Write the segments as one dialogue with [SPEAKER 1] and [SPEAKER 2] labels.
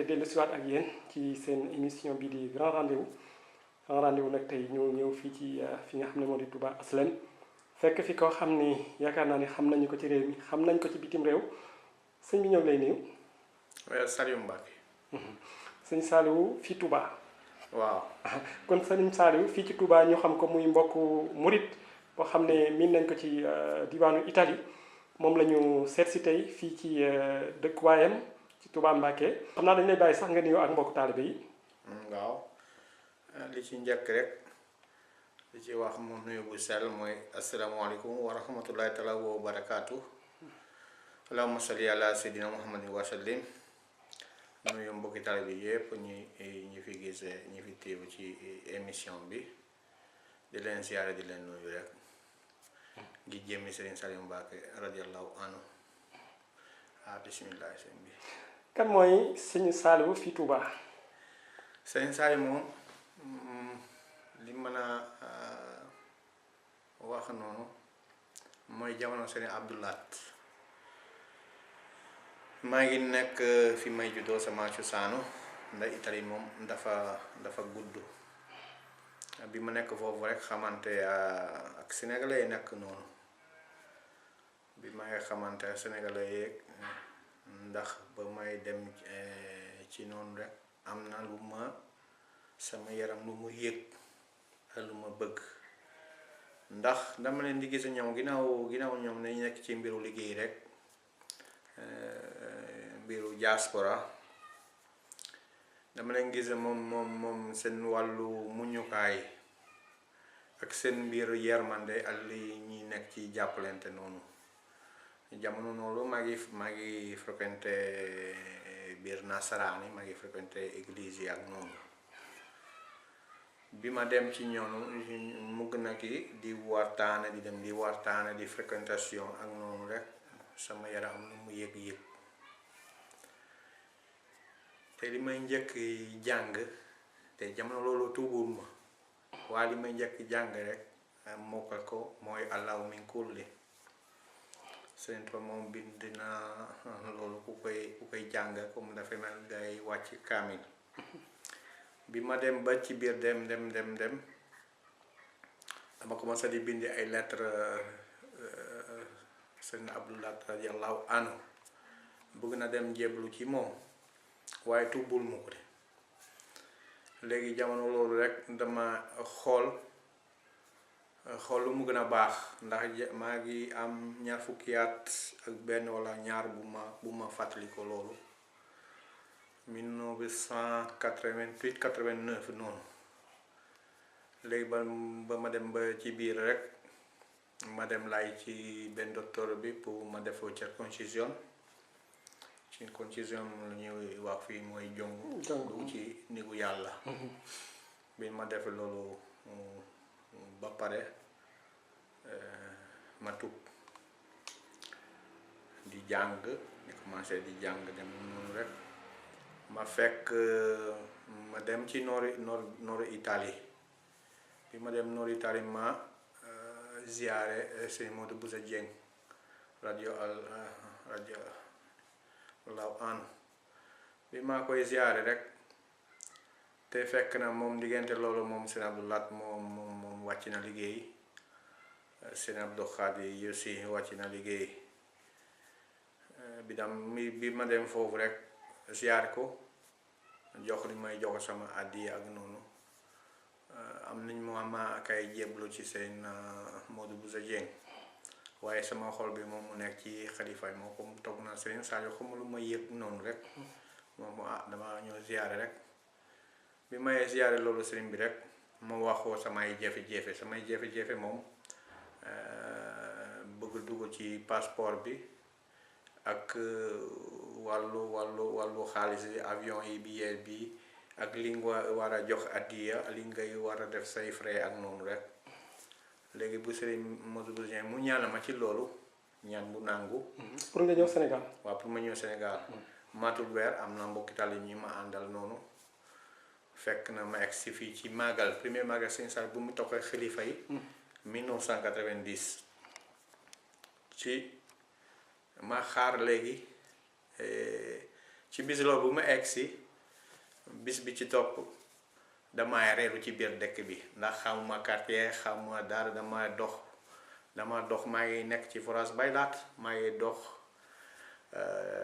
[SPEAKER 1] dellu siwaat ak yéen ci seen émission bi di grand rendez-vous nag tey ñu ñëw fii ci fi nga xam ne moo di Touba Aslem fekk fi koo xam ni yaakaar naa ni xam nañu ko ci réew mi xam nañ ko ci bitim réew sëñ bi ñëw lay nuyu.
[SPEAKER 2] Saliou Mbacke.
[SPEAKER 1] sëñ Saliou fii Touba.
[SPEAKER 2] waaw
[SPEAKER 1] kon sëñ Saliou fii ci Touba ñu xam ko muy mbokku murit boo xam ne miin nañ ko ci diwaanu Italie moom la ñu seet si tey fii ci dëkkuwaayam ci Touba Mbacke. xam naa dañu lay bàyyi sax nga nuyoo ak mbokku taalibe yi.
[SPEAKER 2] waaw li ci njëkk rek li ci wax mu nuyu bu sell mooy asalaamaaleykum wa rahmatullahi taala wa barakaatu. allahumma salli ala sayyidina muhammadin wa sallim. nuyu mbokki taalibe bi yëpp ñi fi gis ñi fi teew ci émission bi di leen siyaare di leen nuyu rek ngi jëmmi Serigne Saliou Mbacke radiyallahu anhu bismillah sëñ bi.
[SPEAKER 1] kan mooy sëñ Saliou fii Touba.
[SPEAKER 2] Serigne Saliou moom li mën a wax noonu mooy jamono Serigne Abdou Lahat maa ngi nekk fi may juddoo sama cosaanu ndax Italie moom dafa gudd bi ma nekk foofu rek xamante ak sénégalais yi nekk noonu bi may xamante ak sénégalais yeeg ndax ba may dem ci noonu rek am na lu ma sama yaram lu mu yëg ak lu ma bëgg ndax dama leen di gis ñoom ginnaaw ñoom nañ nekk ci mbiru liggéey rek mbiru diaspora dama leen gis moom seen wàllu muñukaay ak seen mbir yermande ak li ñuy nekk ci jàppalante noonu jamono noonu maa ngi fréquenté biir nasaraani maa ngi fréquenté église yi ak noonu bi ma dem ci ñoonu mu gën a kii di waxtaane di dem di waxtaane di fréquentation ak noonu rek sama yaram lu mu yëg-yëg te li may njëkk jàng te jamono loolu tuubul ma waaye li may njëkk jàng rek mokkal ko mooy allahu min kulli seen to moom bind na loolu ku koy jàng comme dafa mel ngay wàcc kaamil bi ma dem ba ci biir dem dama commencé di bind ay lettre sëñ Abdou Lahat radiyallahu anhu bëgg na dem jéblu ci moom waaye tuubul mu ko de léegi jamono loolu rek dama xool lu mu gën a baax ndax maa ngi am ñaar fukki at ak benn wala ñaar bu ma fàttali ko loolu 1988 89 noonu léegi ba ma dem ba ci biir rek ma dem laay ci benn docteur bi pour ma def circoncision la ñuy wax fii mooy jong du ci néegu yàlla bi ma def loolu ba pare ma tub di jàng di commencé di jàng dem noonu rek ma fekk ma dem ci nord Italie bi ma dem nord Italie ma ziyaare sëñ Modou Boussa Dieng radio Allahu an bi maa koy ziyaare rek te fekk na moom diggante loolu moom sëñ Abdou Lahat moom wàcc na liggéey sëñ Abdou Khadi aussi wàcc na liggéey bi ma dem foofu rek ziyaar ko jox li may jox sama addiya ak noonu am nañ ma kay jéblu ci seen Modou Boussa Dieng waaye sama xol bi moom mu nekk ci xalifa moo ko toog na Serigne Saliou xam lu ma yëg noonu rek moom dama ñëw ziyaare rek bi may ziyaare loolu Serigne bi rek ma waxoo samay jafe-jafe moom bëgg dugg ci passeport bi ak wàllu xaalis bi avion yi billet bi ak li nga war a jox addiya li ngay war a def say frais ak noonu rek léegi bu Serigne Modou Boussa Dieng mu ñaana ma ci loolu ñaan bu nangu.
[SPEAKER 1] pour nga ñëw Sénégal.
[SPEAKER 2] waaw pour ma ñëw Sénégal. matul weer am na mbokki tali ñi ma àndal noonu fekk na ma egsi fii ci Magal premier Magal Serigne Saliou bu mu toog xalifa yi. 1990 ci ma xaar léegi ci bis loolu bu ma egsi bis bi ci topp damay reeru ci biir dëkk bi ndax xamuma quartier xamuma dara dama dox maa ngi nekk ci forage baylaat maa ngi dox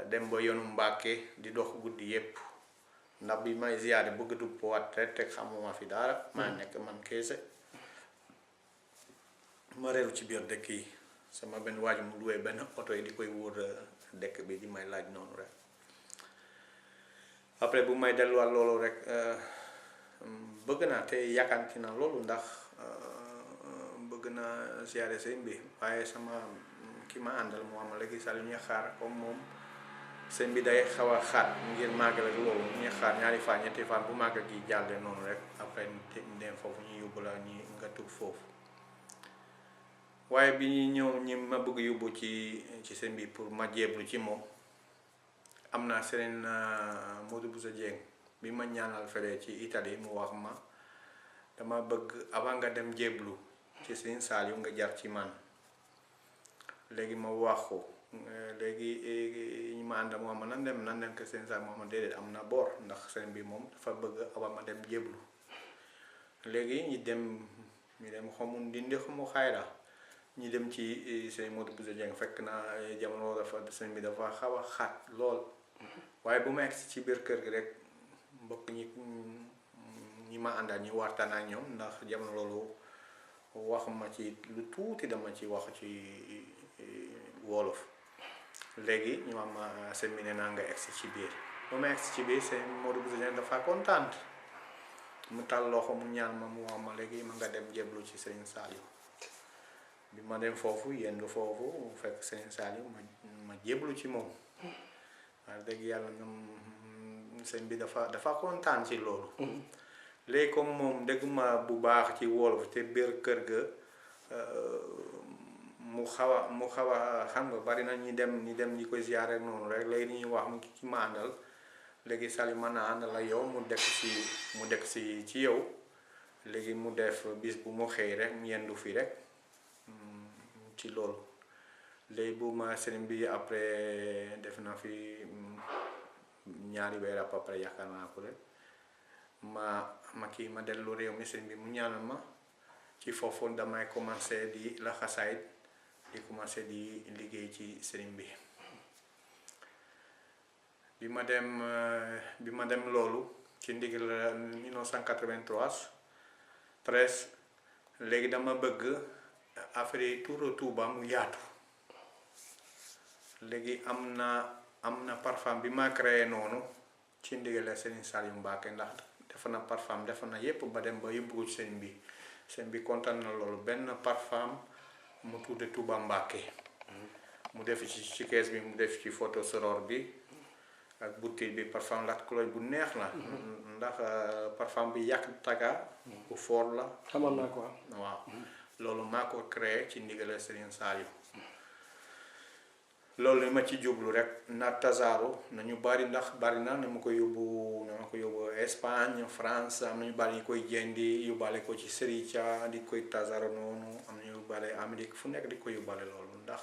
[SPEAKER 2] dem ba yoonu Mbàkke di dox guddi yépp ndax bi may ziyaare bëgg du poiat rek te xamuma fi dara maa nekk man keese ma reeru ci biir dëkk yi sama benn waaj mu luwee benn oto yi di koy wóor dëkk bi di may laaj noonu rek après bu may delluwaat loolu rek bëgg naa te yàkkanti na loolu ndax bëgg naa ziyaare sëñ bi waaye sama ki ma àndal moo am léegi sal ñuy xaar comme moom sëñ bi day xaw a xaat ngir màggal ak loolu ñuy xaar ñaari fan ñetti fan bu màggal gi jàllee noonu rek après dem foofu ñu yóbbu la ñi nga tug foofu waaye bi ñuy ñëw ñi ma bëgg yóbbu ci sëñ bi pour ma jéblu ci moom am na seen Modou Bousso Dieng bi ma ñaanal fere ci Italie mu wax ma dama bëgg avant nga dem jéblu ci sëñ Saliou nga jar ci man léegi ma wax ko léegi ñu ma ànd moo ma nan dem ko sëñ Saliou moo ma déedéet am na boor ndax sëñ bi moom dafa bëgg avant ma dem jéblu léegi ñu dem xamu Ndindi xamu Xayra ñu dem ci sëñ Modou Bousso Dieng fekk na jamono dafa sëñ bi dafa xaw a xaat lool waaye bu ma egsi ci biir kër gi rek mbokk ñi ma àndal ñi waxtaan ak ñoom ndax jamono loolu wax ma ci lu tuuti dama ci wax ci wolof léegi ñu am sëñ bi nee naa nga egsi ci biir bu ma egsi ci biir sëñ Modou Bousso Dieng dafa kontaan mu tal loxo mu ñaan ma mu wax ma léegi ma nga dem jéblu ci sëñ Saliou bi ma dem foofu yendu foofu mu fekk sëñ Saliou ma jéblu ci moom wax dëgg yàlla sëñ bi dafa kontaan ci loolu léegi comme moom dégg ma bu baax ci wolof te biir kër ga mu xaw a xam nga bari na ñi dem ñi koy ziyaare noonu rek léegi ñuy wax mu ki ma àndal léegi Saliou mën naa àndal la yow mu dekk si ci yow léegi mu def bis bu mu xëy rek mu yendu fi rek ci loolu léegi bu ma sëriñ bi après def na fi ñaari weer à peu près yaakaar naa ko rek ma dellu réew mi sëriñ bi mu ñaanal ma ci foofu damay commencé di laxasaay di commencé di liggéey ci sëriñ bi bi ma dem loolu ci ndigal 1983 13 léegi dama bëgg affaire yi tuuro Touba mu yaatu léegi am na parfum bi ma créé noonu ci ndigal Serigne Saliou Mbacké ndax defa na parfum defa na yépp ba dem ba yóbbu ko ci sëñ bi kontaan na loolu benn parfum mu tudde Touba Mbacké mu def ci kees bi mu def ci photo soror bi ak bouteille bi parfum lat couleur bu neex la ndax parfum bi yàq taga bu fort la
[SPEAKER 1] xamal naa ko
[SPEAKER 2] waaw loolu maa ko créé ci ndigal Serigne Saliou loolu li ma ci jublu rek na tasaaro nañu bari ndax bari na ma ko yóbbu Espagne France am nañu bari yi koy jëndi yóbbaale ko ci Serigne di koy tasaaro noonu am nañu yóbbaale Amérique fu nekk di ko yóbbaale loolu ndax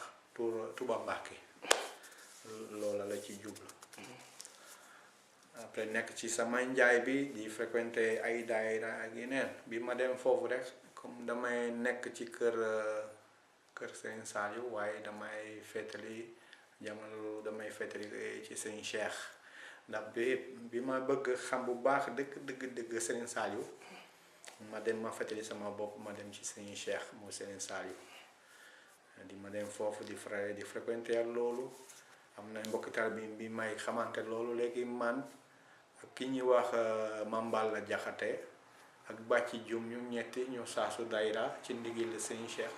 [SPEAKER 2] Touba Mbacké loola la ci jublu après nekk ci sama njaay bi di fréquenter ay daayira ak yeneen bi ma dem foofu rek comme damay nekk ci kër Serigne Saliou waaye damay féetali jamono damay féetali ci Serigne Cheikh ndax bi ma bëgg xam bu baax dëgg Serigne Saliou ma féetali sama bopp ma dem ci Serigne Cheikh moo Serigne Saliou ma dem foofu di fréquenter loolu am na mbokkital bi may xamante loolu léegi man ki ñuy wax Mambal la Jaxate ak Bàcci Jum ñu ñetti ñu saasu daayira ci ndigil Serigne Cheikh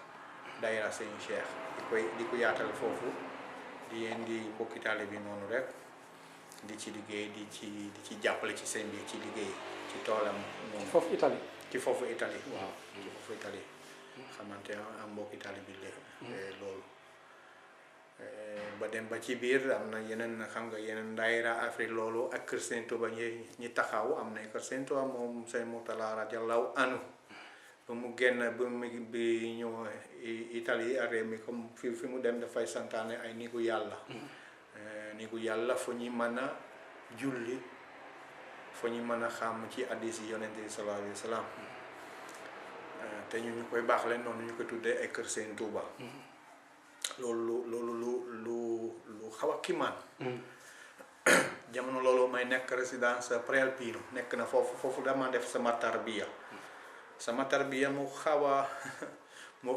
[SPEAKER 2] daayira Serigne Cheikh di ko yaatal foofu di mbokki taalibe bi noonu rek di ci liggéey di ci jàppale ci sëñ bi ci liggéey ci toolam noonu
[SPEAKER 1] foofu Italie
[SPEAKER 2] waaw ci foofu Italie xamante am mbokki taalibe bi loolu ba dem ba ci biir am na yeneen xam nga yeneen daayira Afrique loolu ak kër Sëñ Tuuba ñi taxaw am na kër Sëñ Tuuba moom Sëñ Murtala radiyallahu anhu ba mu génn bi ñëw Italie ak réew mi comme fi mu dem dafay santaane ay nigu yàlla fu ñuy mën a julli fa ñu mën a xam ci hadiis yi yonent bi sallallahu alayhi wa sallam te ñu koy baax leen noonu ñu koy tuddee ay kër Sëñ Tuuba loolu lu xaw a kiimaan jamono loolu may nekk résidence Prealpino nekk na foofu dama def sama tarbiya mu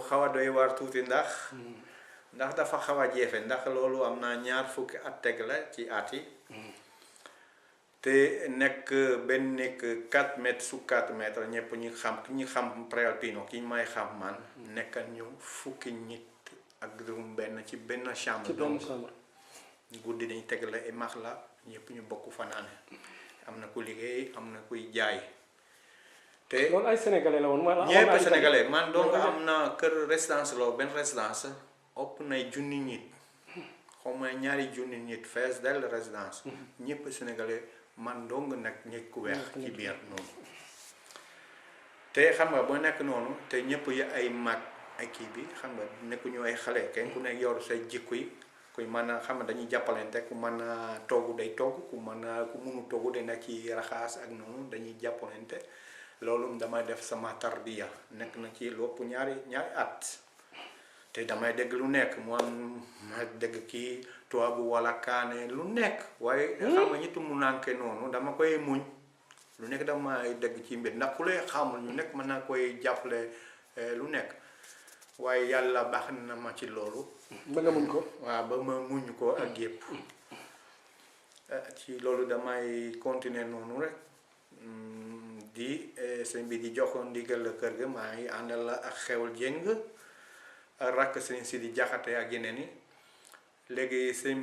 [SPEAKER 2] xaw a doy waar tuuti ndax dafa xaw a jeefe ndax loolu am naa 20 at teg la ci at yi te nekk benn nekk 4 mètres sur 4 mètres ñëpp ñi xam Prealpino ki may xam man nekk ñu fukki nit ak juróom benn ci benn chambre donc guddi dañu teg la ay max la ñëpp ñu bokk fanaane am na ku liggéey am na kuy jaay te
[SPEAKER 1] loolu ay sénégalais la woon wala
[SPEAKER 2] ñëpp sénégalais man donc am na kër résidence loolu benn résidence ëpp nay junni nit xaw ma ñaari junni nit fees del résidence ñëpp sénégalais man dong nag nit ku weex ci biir noonu te xam nga boo nekk noonu te ñëpp yi ay mag ay kii bi xam nga nekkuñu ay xale kenn ku nekk yor say jikko yi kuy mën a xam ne dañuy jàppalante ku mën a togg day togg ku munu togg day nekk ci raxaas ak noonu dañuy jàppalante loolu damay def sama tarbiya nekk na ci lopp ñaari at te damay dégg lu nekk ma dégg kii tubaab wala kaane lu nekk waaye xam nga ñitu mu nànke noonu dama koy muñ lu nekk damay dégg ci mbir ndax ku lay xamul ñu nekk mën naa koy jàppale lu nekk waaye yàlla baax na ma ci loolu
[SPEAKER 1] ba nga muñ ko
[SPEAKER 2] waaw ba ma muñ ko ak yëpp ci loolu damay continuer noonu rek di sëñ bi di joxoon ndigal la kër ga maa ngi àndal la ak xewal jëng rakk sëñ si di jaxate ak yeneen yi léegi sëñ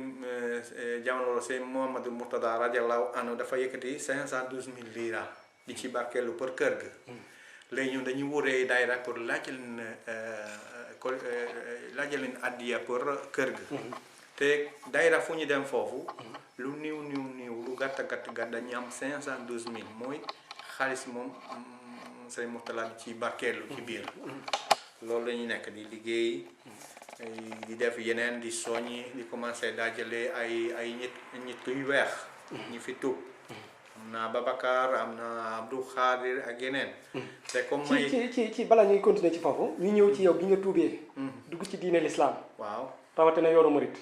[SPEAKER 2] jamono sëñ Mouhamadou Mourtada radiallahu anhu dafa yëkkati 512 000 lira di ci barkeelu pour kër ga léegi ñun dañuy wuree daayira pour laajal leen addiya pour kër ga te daayira fu ñu dem foofu lu niw lu gàtt dañu am 512 000 mooy xaalis moom sëñ Mourtada di ci barkeelu ci biir loolu lañuy nekk di liggéey di def yeneen di soññi di commencé dajale ay nit yu weex ñi fi tub am na Babacar am na Abdou Khadir ak yeneen te comme may
[SPEAKER 1] ci bala ñuy continuer ci foofu ñu ñëw ci yow bi nga tuubee dugg ci diine l'islam
[SPEAKER 2] waaw
[SPEAKER 1] rawatina yoonu murit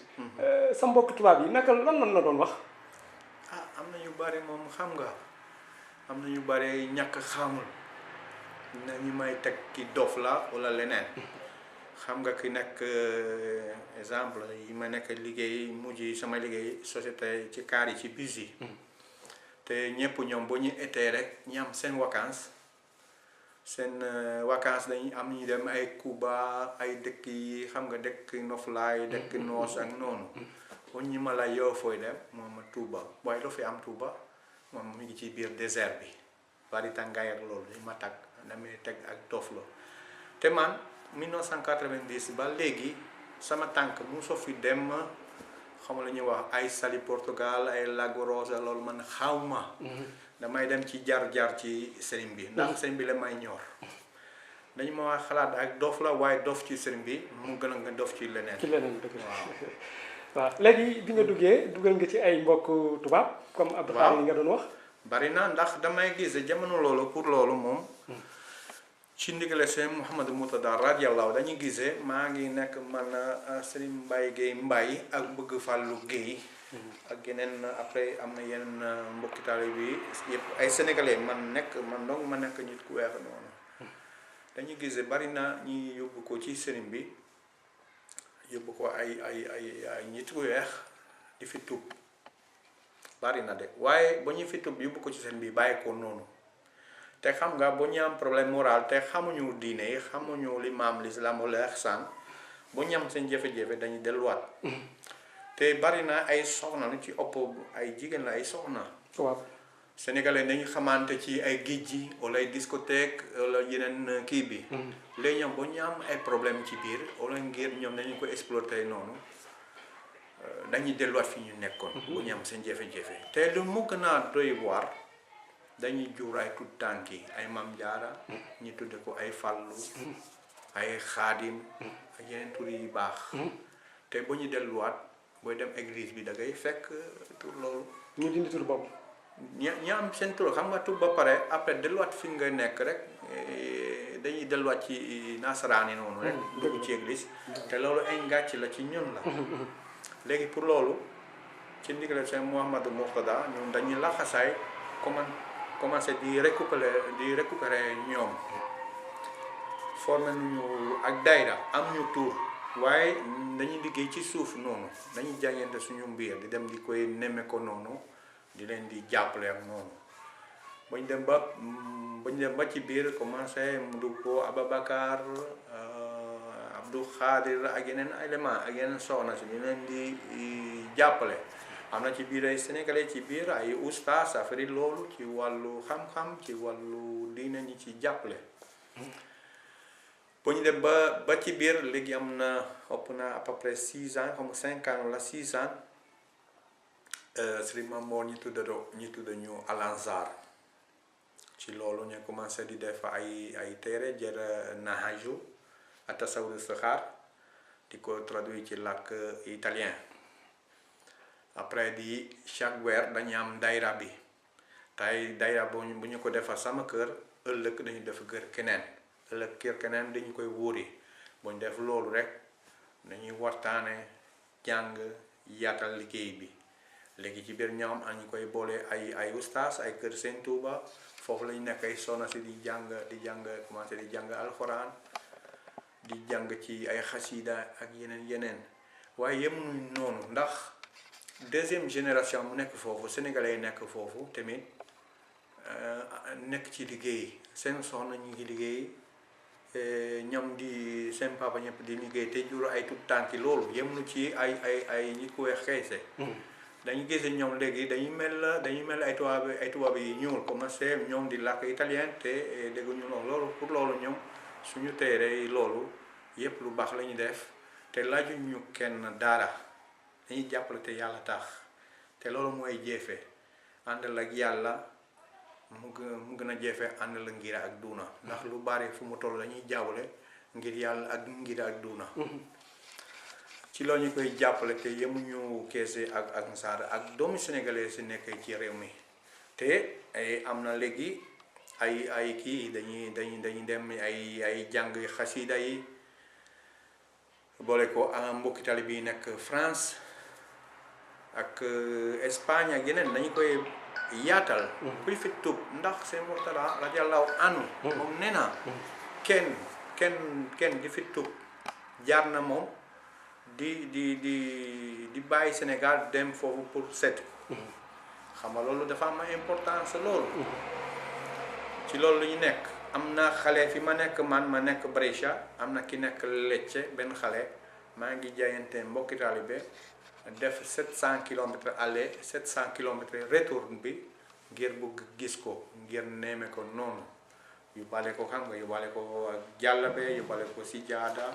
[SPEAKER 1] sa mbokk tubaab yi naka lan la doon wax
[SPEAKER 2] am na ñu bari moom xam nga am na ñu bari ñàkk xamul na ñu may teg ki dof la wala leneen xam nga ki nekk exemple yi ma nekk liggéey mujj sama liggéey société ci kaar yi ci bus yi te ñëpp ñoom bu ñu été rek ñu am seen vacances dañuy am ñu dem ay Cuba ay dëkk yi xam nga dëkk noflaay dëkk noos ak noonu bu ñu ma la yow fooy dem moom ma Touba waaye loo fi am Touba moom mi ngi ci biir désert bi bari tàngaay ak loolu li ma tag damay teg ak dof la te man 1990 ba léegi sama tànk mu soo fi dem xam la ñuy wax ay Saly Portugal ay Lago Rosa loolu man xaw ma damay dem ci jaar ci sëriñ bi ndax sëriñ bi la may ñor dañu ma wax xalaat ak dof la waaye dof ci sëriñ bi mu gën a nga dof ci leneen
[SPEAKER 1] dëgg waaw léegi bi nga dugal nga ci ay mbokk tubaab comme Abdou Khadre yi nga doon wax
[SPEAKER 2] bari na ndax damay gis jamono loolu pour loolu moom ci ndigale sëñ Mouhamadou Mourtada radiallahu dañuy gisee maa ngi nekk man Serigne Mbaye Guèye Mbaye ak bëgg Fallou Guèye ak yeneen après am na yeneen mbokki taalibe bi yëpp ay sénégalais man donc ma nekk nit ku weex noonu dañuy gisee bari na ñi yóbbu ko ci sëriñ bi yóbbu ko ay nit ku weex di fi tub bari na de waaye ba ñu fi tub yóbbu ko ci sëriñ bi bàyyi ko noonu te xam nga bu ñu am problème moral te xamuñu diine yi xamuñu limaam l'islam wala ihsan bu ñu am seen jafe-jafe dañuy delluwaat te bari na ay soxna lu ci ëpp ay jigéen la ay soxna
[SPEAKER 1] waaw
[SPEAKER 2] sénégalais dañu xamante ci ay géej gi wala ay discothèque wala yeneen kii bi léegi ñoom bu ñu am ay problème ci biir wala ngir ñoom dañu ko exploiter noonu dañuy delluwaat fi ñu nekkoon bu ñu am seen jafe-jafe te lu mu gën a doy waar dañuy jur ay tout tànk yi ay Mam Jaara ñu tudde ko ay Fallu ay Xaadim ak yeneen tur yi baax te bu ñu delluwaat booy dem église bi da ngay fekk tur loolu
[SPEAKER 1] ñu dindi tur boobu
[SPEAKER 2] ñi am seen tur xam nga tur ba pare après delluwaat fi nga nekk rek dañuy delluwaat ci nasaraan yi noonu rek dugg ci église te loolu ay ngàcc la ci ñun la léegi pour loolu ci ndigal seen Mouhamadou Mourtada ñun dañuy laxasaay commencé di récupérer ñoom formé nañu ak daayra am ñu tur waaye dañuy liggéey ci suuf noonu dañuy jàngante suñu mbir di dem di koy nemme ko noonu di leen di jàppale ak noonu bañ dem ba ci biir commencé mu dugg ko Ababacar Abdou Khadir ak yeneen élément ak yeneen soxna si ñu leen di jàppale am na ci biir ay sénégalais ci biir ay oustaz affaire loolu ci wàllu xam-xam ci wàllu diine ñi ci jàppale bu ñu dem ba ci biir léegi am na ëpp na à peu près 6 ans comme 5 ans wala 6 ans Serigne Mamour ñu tudd ñu Al-Ansar ci loolu ñu commencé di def ay téere jër nahaju at-tasawwur as-saxaar di ko traduire ci làkk italien après di chaque weer dañu am dayra bi tey dayra bu ñu ko defar sama kër ëllëg dañu def kër keneen ëllëg kër keneen dañu koy wóori bu ñu def loolu rek dañuy waxtaane jàng yaatal liggéey bi léegi ci biir ñoom ñu koy boole ay ustaas ay kër Sëñ Tuuba foofu lañu nekk ay soxna si di jàng commencé di jàng alxuraan di jàng ci ay xasida ak yeneen waaye yemuñu noonu ndax deuxième génération mu nekk foofu sénégalais yi nekk foofu tamit nekk ci liggéey seen soxna ñu ngi liggéey ñoom di seen papa ñëpp di liggéey te jur ay tout tànki loolu yemuñu ci ay ñi ko xeese dañu gis ñoom léegi dañuy mel ay tubaab yi ñuul commencé ñoom di làkk italien te dégguñu loolu pour loolu ñoom suñu téere loolu yépp lu baax la ñu def te laajuñu kenn dara dañuy jàppale te yàlla tax te loolu mooy jeefe àndal ak yàlla mu gën a jeefe àndal ak ngir ak duuna ndax lu bari fu mu toll dañuy jaawale ngir yàlla ak ngir ak duuna ci loolu ñu koy jàppale te yemuñu keese ak Ansar ak doomu sénégalais si nekk ci réew mi te am na léegi ay kii dañuy dem ay jàng xasida yi boole ko mbokki tali bi nekk France ak Espagne ak yeneen dañu koy yaatal kuy fi tub ndax seen Mourtada radiyallahu anhu moom nee na kenn di fi tub jaar na moom di bàyyi Sénégal dem foofu pour seet xam nga loolu dafa am importance loolu ci loolu lu ñu nekk am na xale fi ma nekk ma nekk Brescia am na ki nekk Lecce benn xale maa ngi jaayante mbokki taalibe def 700 kilomètres aller 700 kilomètres retour bi ngir bëgg gis ko ngir neeme ko noonu yóbbaale ko xam nga yóbbaale ko jàllabe yóbbaale ko si jaada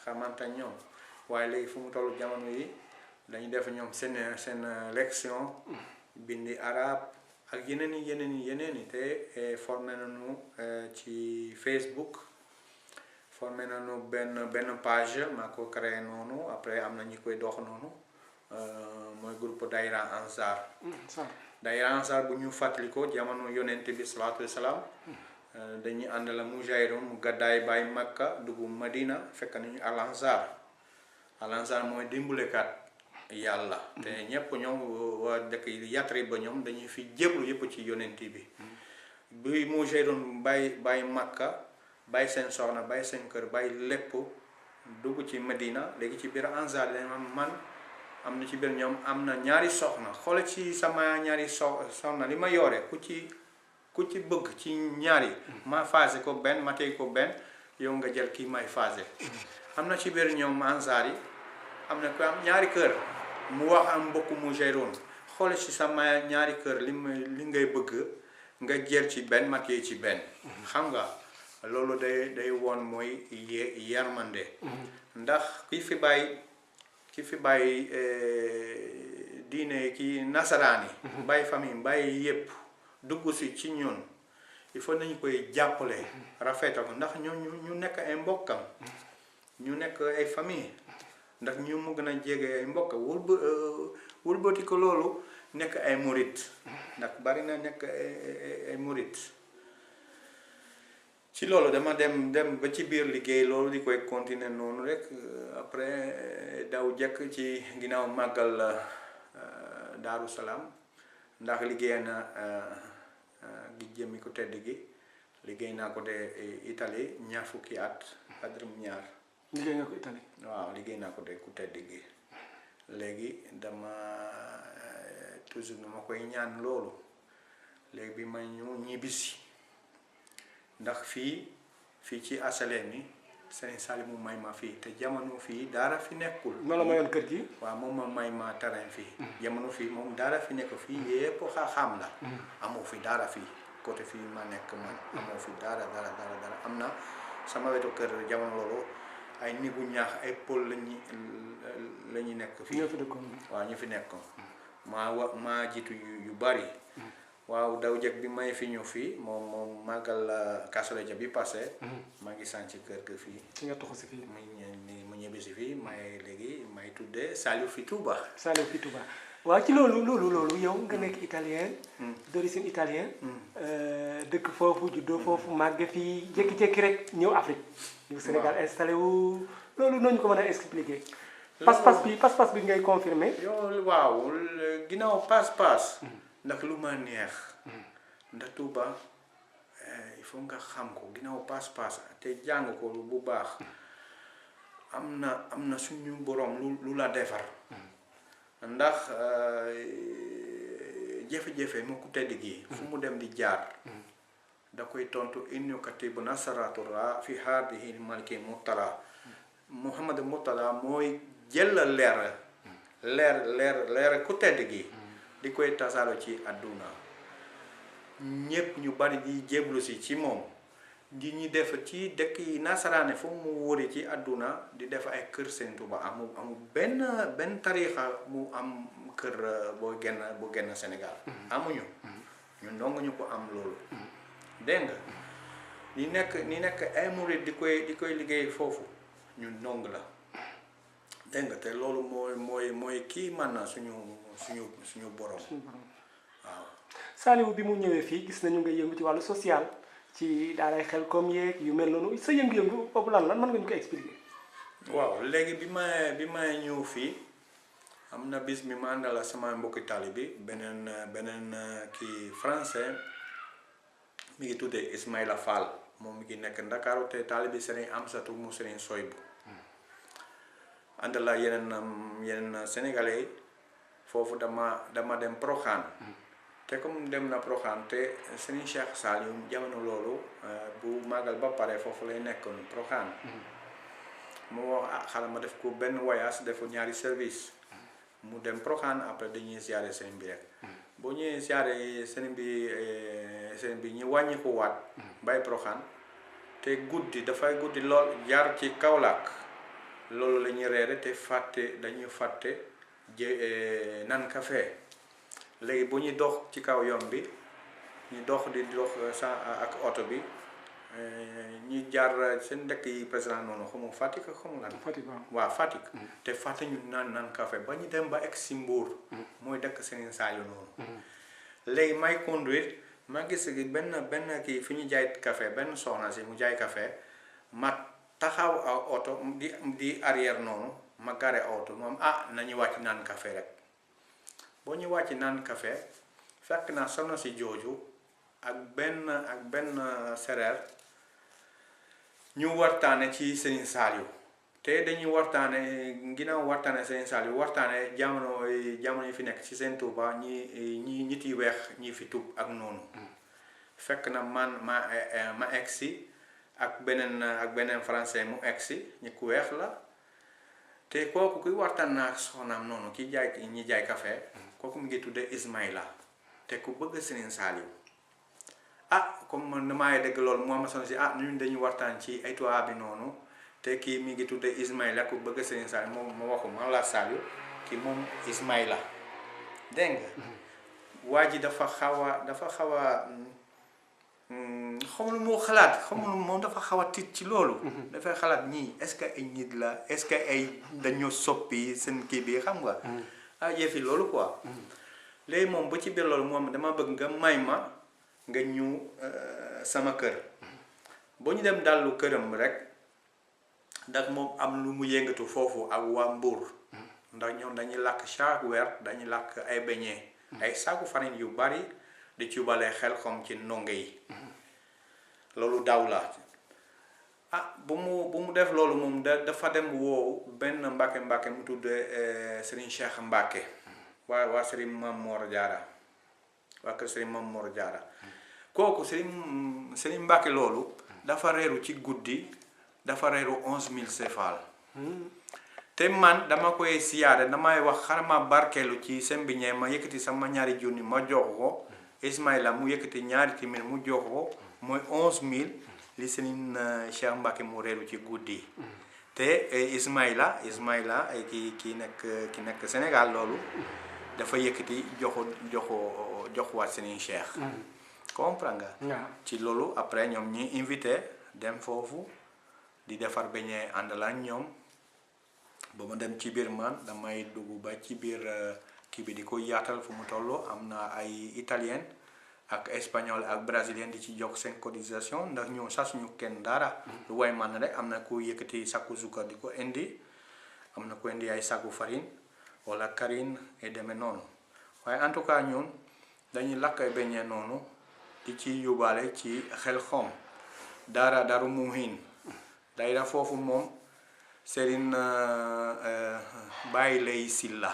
[SPEAKER 2] xamante ñoom waaye léegi fu mu tollu jamono yi dañu def ñoom seen lection bindi arab ak yeneen yi te formé nañu ci Facebook formé nañu benn page maa ko créé noonu après am na ñi koy dox noonu mooy groupe Daïra Ansar Daïra Ansar bu ñu fàttali ko jamono yonent bi salaatu wasalaam dañuy ànd la mujahidun mu gàddaay bàyyi Makka dugg Madina fekk nañu Al Ansar mooy dimbalekat yàlla te ñëpp ñoom waa dëkk Yatrib ba ñoom dañuy fi jéblu yëpp ci yonent bi mujahidun bàyyi Makka bàyyi seen soxna bàyyi seen kër bàyyi lépp dugg ci Madina léegi ci biir Ansar man am na ci biir ñoom am na ñaari soxna xoole ci sama ñaari soxna li ma yore ku ci bëgg ci ñaari ma phasé ko benn ma tey ko benn yow nga jël kii may phasé am na ci biir ñoom Ansar yi am na ko am ñaari kër mu wax am mbokk mu géroon xoole ci sama ñaari kër li ngay bëgg nga jël ci benn ma tey ci benn xam nga loolu day woon mooy yarmande ndax ki fi bàyyi diine ki nasaraan yi bàyyi famille bàyyi yépp dugg si ci ñun il faut nañu koy jàppale rafetal ko ndax ñu nekk ay mbokkam ñu nekk ay famille ndax ñu mu gën a jege ay mbokk wëlbati ko loolu nekk ay murit ndax bari na nekk ay murit ci loolu dama dem ba ci biir liggéey loolu di koy continuer noonu rek après daw jekk ci ginnaaw màggal Daaru Salaam ndax liggéey na gi jëmi ko tedd gi liggéey naa ko de Italie ñaar fukki at adrum ñaar
[SPEAKER 1] liggéey nga ko Italie
[SPEAKER 2] waaw liggéey naa ko de ku tedd gi léegi dama toujours dama koy ñaan loolu léegi bi ma ñu ñibbisi ndax fii ci asaleen ni Serigne Saliou mu may ma fii te jamono fii dara fi nekkul.
[SPEAKER 1] ma la mayoon kër gi.
[SPEAKER 2] waaw moom ma may ma terrain fii. jamono fii moom dara fi nekk fii yépp xam la. amoo fi dara fii côté fii ma nekk man. amoo fi dara am na sama wetu kër jamono loolu ay nigu ñaax ay pël la ñu nekk fii.
[SPEAKER 1] ñoo fi dëkkoon.
[SPEAKER 2] waaw ñu fi nekkoon. maa jiitu yu bari. waaw daw jëkk bi may fi ñëw fii moom màggal Kazu Rajab bi passé maa ngi sànc kër ga fii
[SPEAKER 1] ci nga toxu si fii
[SPEAKER 2] mu ñibbi si fii léegi may tuddee Saliou fi Touba.
[SPEAKER 1] Saliou fi Touba waaw ci loolu yow nga nekk italien d'origine italien dëkk foofu juddoo foofu màgge fii jékki-jékki rek ñëw Afrique ñëw Sénégal installé wu loolu nooñu ko mën a expliquer pas-pas bi ngay confirmer
[SPEAKER 2] yow waaw ginnaaw pas-pas ndax lu ma neex ndax Touba il faut nga xam ko ginnaaw pas-pas te jàng ko bu baax am na suñu borom lu la defar ndax jafe-jafe mu ku tedd gi fu mu dem di jaar da koy tontu innu katibu nasaratura fi haadihi malki mutala Muhammad Mutala mooy jël leer ku tedd gi di koy tasaaro ci àdduna ñépp ñu bari di jéblu si ci moom di ñu def ci dëkk yi nasaraane fu mu wóori ci àdduna di def ay kër Sëñ Tuuba amul benn tariixa mu am kër boo génn Sénégal amuñu ñun dong ñu ko am loolu dégg nga ni nekk ay murid di koy liggéey foofu ñun dong la dégg nga te loolu mooy kii man na suñu borom waaw.
[SPEAKER 1] Saliou bi mu ñëwee fii gis nañu nga yëngu ci wàllu social ci daaray Xelcom yeeg yu mel noonu sa yëngu-yëngu boobu lan mën nga ñu ko expliquer.
[SPEAKER 2] waaw léegi bi ma ñëw fii am na bis mi ma àndal sama mbokki taalibe bi beneen kii français mi ngi tuddee Ismaïla Fall moom mi ngi nekk Ndakaaru te taalibe Serigne Amsatou mu Serigne Soybu ànd la yeneen sénégalais foofu dama dem Proxaan te comme dem na Proxaan te Serigne Cheikh Saliou jamono loolu bu màggal ba pare foofu lay nekkoon Proxaan mu wax xaaral ma def ko benn voyage defu ñaari service mu dem Proxaan après dañuy ziare sëriñ bi rek boo ñëwee ziare sëriñ bi ñu wàññi ko waat bay Proxaan te dafay guddi lool jaar ci Kaolack loolu la ñuy reere te dañuy fàtte nan café léegi bu ñuy dox ci kaw yoon bi ñu dox ak oto bi ñu jaar seen dëkk yi président noonu xamu Fatick xamu lan waaw Fatick te fàtte ñu naan café ba ñu dem ba egg si Mbour mooy dëkk Serigne Saliou noonu léegi may conduire ma gis benn kii fi ñu jaay café benn soxna si mu jaay café ma taxaw oto di arrière noonu ma gare oto moom nañu wàcc naan café rek boo ñu wàcc naan café fekk na soxna si jooju ak benn sereer ñu wartaane ci Serigne Saliou te dañuy ginnaaw wartaane Serigne Saliou wartaane jamono yi fi nekk ci seen Touba ñi nit yi weex ñi fi tub ak noonu fekk na man ma egsi ak beneen français mu egsi ñi ku weex la te kooku kuy waxtaan naa ak soxnaam noonu ñi jaay café kooku mu ngi tuddee Ismaïla te ku bëgg Serigne Saliou comme man damaa dégg loolu moo ma sonn si ñun dañuy waxtaan ci ay tubaab bi noonu te kii mi ngi tuddee Ismaïla ku bëgg Serigne Saliou moom ma waxu ma la Saliou kii moom Ismaïla dégg nga waa ji dafa xaw a xamul moo xalaat xamul moom dafa xaw a tiit ci loolu. dafay xalaat ñii est-ce que ay nit la est-ce que ay dañoo soppi seen kii bi xam nga. ah yëfi loolu quoi. léegi moom ba ci biir loolu moom dama bëgg nga may ma nga ñëw sama kër. boo ñu dem dallu këram rek ndax moom am lu mu yëngatu foofu ak waa Mbour. ndax ñoom dañuy lakk chaque weer dañuy lakk ay beñee. ay saaku farine yu bari di ci balee xel xom ci ndongo yi. loolu daaw la ah bu mu def loolu moom dafa dem woo benn Mbàkke mu tudd Serigne Cheikh Mbàkke waa Serigne Mame Mor Diarra waa kër Serigne Mame Mor Diarra kooku Serigne Mbàkke loolu dafa reeru ci guddi dafa reeru 11,000 cefal te man dama koy siyaare damay wax xarama barkeelu ci sembiñee ma yëkkati sama ñaari junni ma jox ko Ismaïla mu yëkkati ñaari timir mu jox ko mooy 11,000 li Serigne Cheikh Mbacke mu reeru ci guddi te Ismaïla ki nekk Sénégal loolu dafa yëkkati jox waat Serigne Cheikh. comprends nga. ci loolu après ñoom ñi invité dem foofu di defar beñee ànd la ñoom ba ma dem ci biir man damay dugg ba ci biir kii bi di ko yaatal fu mu toll am na ay italien ak espagnol ak brésilien di ci jox seen cotisation ndax ñoo sasuñu kenn dara. lu way man rek am na ku yëkkati sakku suukar di ko indi am na ku indi ay sakku farine wala farine et demee noonu waaye en tout cas ñun dañuy lakk ay beñee noonu di ci yóbbaale ci xel xom Daaru Muhin day foofu moom Serigne Baye Lay Silla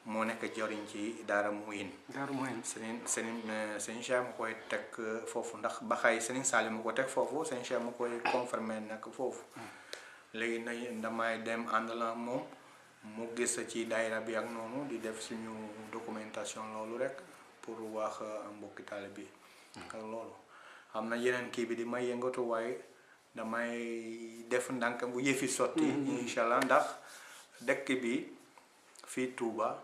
[SPEAKER 2] moo nekk joriñ ci Daaru Muhin. Serigne Cheikh mu koy teg foofu ndax baxay Serigne Salim mu ko teg foofu Serigne Cheikh mu koy confirmer nekk foofu léegi nag damay dem ànd la moom mu gis ci daayira bi ak noonu di def suñu documentation loolu rek pour wax mbokki taalibe bi ak loolu am na yeneen kii bi di may yëngatu waaye damay def ndànk bu yëfi sotti incha allah ndax dëkk bi fii Touba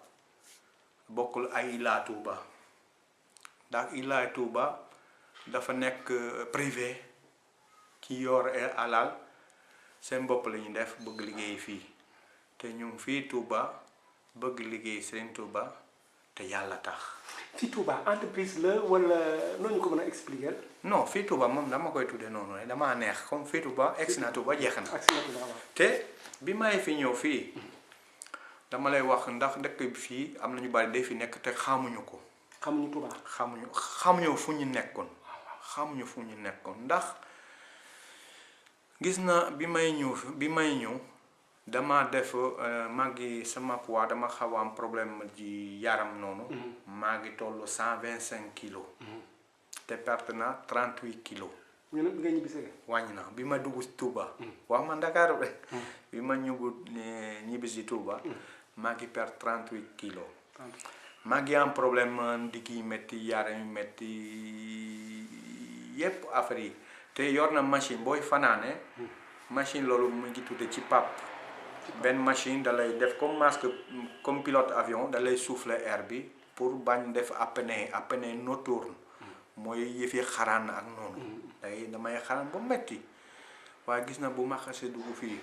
[SPEAKER 2] bokkul ay Ila Touba ndax Ila Touba dafa nekk privé ki yor alal seen bopp la ñu def bëgg liggéey fii te ñu fii Touba bëgg liggéey seen Touba te yàlla tax.
[SPEAKER 1] fii Touba entreprise la wala noonu ñu ko mën a expliquer.
[SPEAKER 2] non fii Touba moom dama koy tuddee noonu rek damaa neex comme fii Touba egsi na Touba jeex na. te bi may fi ñëw fii dama lay wax ndax dëkk bi fii am na ñu bari day fi nekk te xamuñu ko.
[SPEAKER 1] xamuñu Touba.
[SPEAKER 2] xamuñu fu ñu nekkoon. ndax gis na bi may ñëw dama def maa ngi sama poids dama xaw a am problème ji yaram noonu. maa ngi toll 125 kilos. te perte na 38 kilos.
[SPEAKER 1] ñu ne nga ñibbisee.
[SPEAKER 2] wàññi na bi ma dugg Touba. wax ma Dakar rek. bi ma ñibbisi Touba. maa ngi perte 38 kilos. maa ngi am problème ndigg yi métti yaram yi métti yépp affaire yi te yor na machine booy fanaane machine loolu mu ngi tudde ci pap benn machine da lay def comme masque comme pilote avion da lay souffler air bi pour bañ def apnée nocturne mooy yëfi xaraan ak noonu damay xaraan ba metti waaye gis na bu ma xasee dugg fii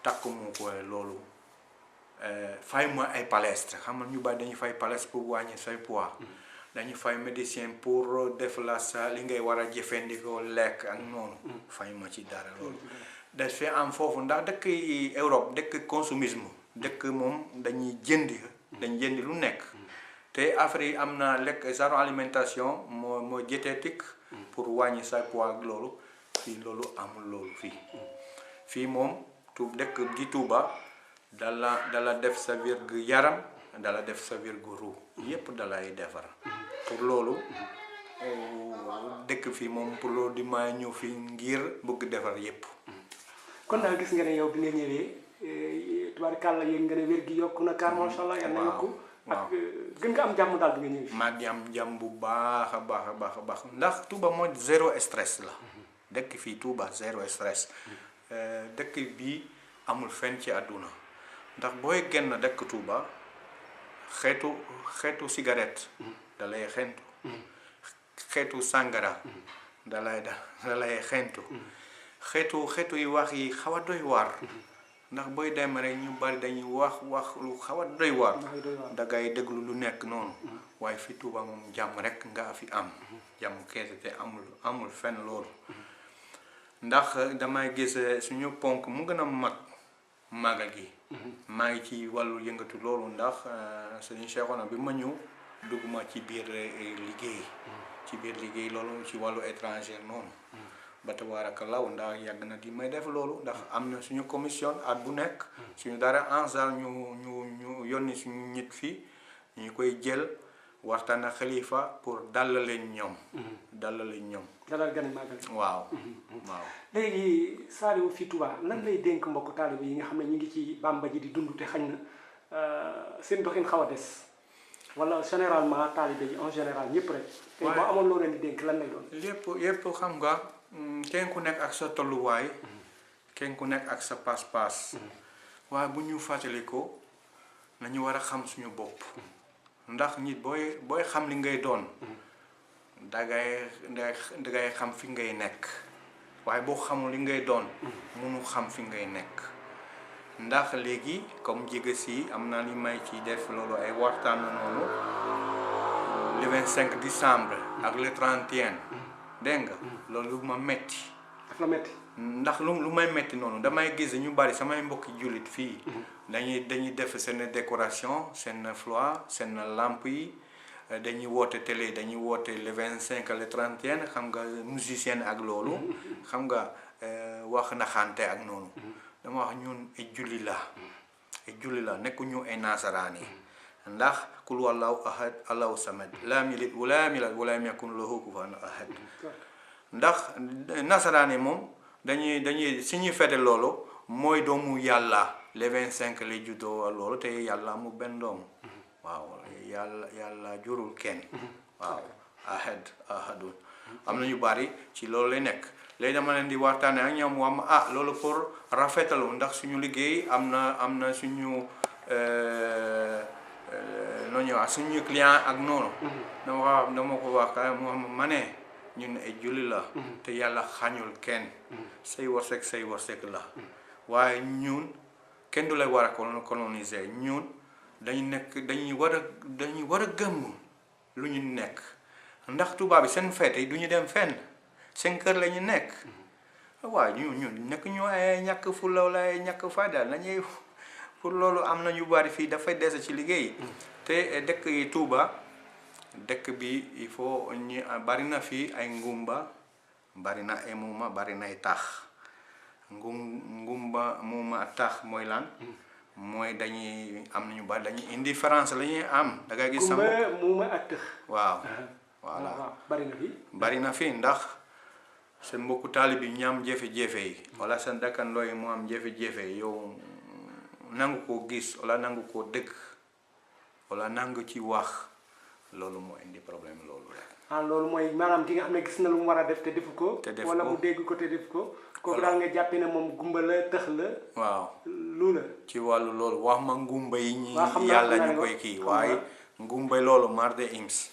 [SPEAKER 2] takk mu ko loolu fay ma ay palestre xam nga ñu bari dañuy fay palestre pour wàññi say poids dañuy fay médecin pour def la sa li ngay war a jëfandikoo lekk ak noonu fay ma ci dara loolu daf fi am foofu ndax dëkk Europe dëkk consumisme dëkk moom dañuy jëndi lu nekk te affaire yi am na lekk genre alimentation moo diététique pour wàññi say poids ak loolu fii loolu amul loolu fii moom dëkk di Touba dala def sa wérgu yaram dala def sa wérgu ruu yépp dalay defar pour loolu dëkk fii moom pour loolu di ma ñëw fii ngir bëgg defar yépp
[SPEAKER 1] kon daal gis nga ne yow bi nga ñëwee tubaarkàlla yéeg nga ne wér gi yokku na kaar macha allah yal na yokku ak gën nga am jàmm daal bi nga ñëwee
[SPEAKER 2] maa ngi am jàmm bu baax a baax ndax Touba mooy zéro stress la dëkk fii Touba zéro stress dëkk bi amul fenn ci àdduna ndax booy génn dëkk Touba xeetu cigarette da lay xentu xeetu sàngara dalay xentu xeetu yi wax yi xaw a doy waar ndax booy dem rek ñu bari dañuy wax lu xaw a doy waar dangay déglu lu nekk noonu waaye fi Touba moom jàmm rek nga fi am jàmm keese te amul fenn loolu ndax damay gis suñu ponk mu gën a mag magal gi maa ngi ci wàllu yëngatu loolu ndax suñu Cheikhouna bi ma ñëw dugguma ci biir liggéey loolu ci wàllu étranger noonu ba tabaarakallaahu ndax yàgg na di may def loolu ndax am na suñu commission at bu nekk suñu dara ansar ñu yónni suñu nit fii ñu koy jël waxtaan ak xalifa pour dalal leen ñoom dalal gan magal waaw
[SPEAKER 1] léegi Saliou fi Touba lan lay dénk mbokk taalibe yi nga xam ne ñu ngi ci Bamba ji di dund te xañ na seen doxin xaw a des wala généralement taalibe yi en général ñëpp rek te boo amoon loo leen di dénk lan lay doon
[SPEAKER 2] yépp xam nga kenn ku nekk ak sa tolluwaay kenn ku nekk ak sa pas-pas waaye bu ñu fàttali ko nañu war a xam suñu bopp ndax nit booy xam li ngay doon dangay xam fi ngay nekk waaye boo xamul li ngay doon mënu xam fi ngay nekk ndax léegi comme jege si am na li may ci def loolu ay waxtaan noonu le 25 décembre ak le 31 dégg nga loolu ma metti
[SPEAKER 1] daf la metti
[SPEAKER 2] ndax lu may metti noonu damay gis ñu bari samay mbokki jullit fii dañuy def seen décoration seen fleurs seen lampe yi dañuy woote télé dañuy woote le 25 le 31 xam nga musicien ak loolu xam nga wax naxante ak noonu dama wax ñun ay julli la nekkuñu ay nasaraan yi ndax kul wallahu ahad allahu samad lam yalid walam yulad walam yakun lahu kufuwan ahad ndax nasaraan yi moom dañuy suñuy fete loolu mooy doomu yàlla le 25 lay juddoo loolu te yàlla mu benn doom waaw yàlla jurul kenn waaw ahadun am na ñu bari ci loolu lay nekk léegi dama leen di waxtaane ak ñoom wax ma loolu pour rafetalu ndax suñu liggéey am na suñu noonu wax suñu client ak noonu dama ko wax ma ne ñun ay julli la te yàlla xañul kenn say wërsëg la waaye ñun kenn du lay war a coloniser ñun dañuy war a gëm lu ñu nekk ndax tubaab bi seen fête yi du ñu dem fenn seen kër la ñu nekk waaye ñun nekk ñu ay ñàkk fulla wala ay ñàkk fayda nañuy pour loolu am na ñu bari fii dafay des ci liggéey te dëkk yi Touba dëkk bi il faut ñu bari na fii ay ngumba bari na ay muuma bari na ay tax ngumba muuma tax mooy lan mooy dañuy am nañu bari dañuy indifférence la ñuy am da ngay gis sama
[SPEAKER 1] muuma ak tëx
[SPEAKER 2] waaw voilà bari na fi ndax seen mbokku taalibe bi ñu am jafe-jafe yi wala seen dëkkandoo yi mu am jafe-jafe yow nangu koo gis wala nangu koo dëkk wala nangu ci wax loolu moo indi problème loolu rek.
[SPEAKER 1] loolu mooy maanaam ki nga xam ne gis na lu mu war a def te defu ko. wala mu dégg ko te def ko. kooku daal nga jàppee ne moom gumba la tëx la.
[SPEAKER 2] waaw
[SPEAKER 1] lu la.
[SPEAKER 2] ci wàllu loolu wax ma ngumba yi ñi yàlla ñu koy kii waaye ngumba loolu mar de ims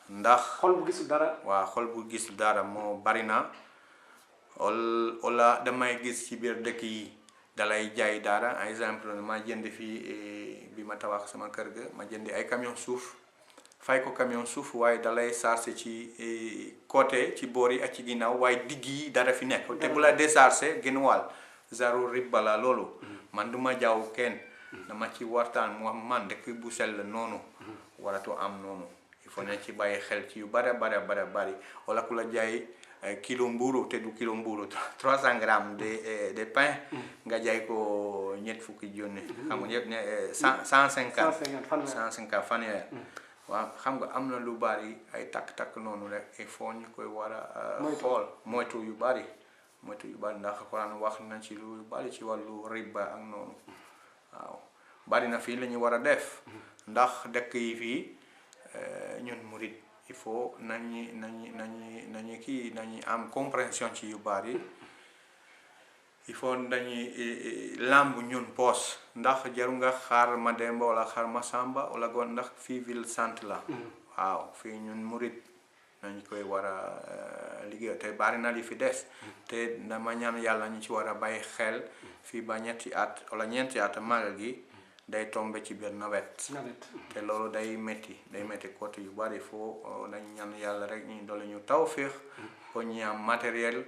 [SPEAKER 2] ndax
[SPEAKER 1] xol bu gisul dara.
[SPEAKER 2] waaw xol bu gisul dara moo bari na wala damay gis ci biir dëkk yi dalay jaay dara exemple ma jënd fii bi ma tabax sama kër ga ma jëndi ay camion suuf fay ko camion suuf waaye dalay chargé ci côté ci boor yi ak ci ginnaaw waaye digg yi dara fi nekk te bu la déchargé gën wàll zaro riba la loolu man duma jaaw kenn dama ci waxtaan mu man dëkk bu sell noonu waratu am noonu il faut ne ci bàyyi xel ci yu bari wala ku la jaay kilo mburu te du kilo mburu 300 grammes de pain nga jaay ko ñett fukki junni xam nga yëpp ne 150 fanweer waaw xam nga am na lu bari ay takk noonu rek il faut ñu koy war a xool moytu yu bari ndax Alxuraan wax na ci lu bari ci wàllu riba ak noonu waaw bari na fii la ñu war a def ndax dëkk yi fii ñun murit il faut nañu am compréhension ci yu bari il faut dañuy làmb ñun poos ndax jaru nga xaar ma Demba wala xaar ma Samba wala gon ndax fii ville centre la waaw fii ñun murit nañ koy war a liggéey te bari na li fi des te dama ñaan yàlla ñu ci war a bàyyi xel fii ba ñetti at wala ñeenti at magal gi day tombe ci biir nawet te loolu day métti côté yu bari foo dañ ñaan yàlla rek ñu doole ñu tawféex pour ñu am matériel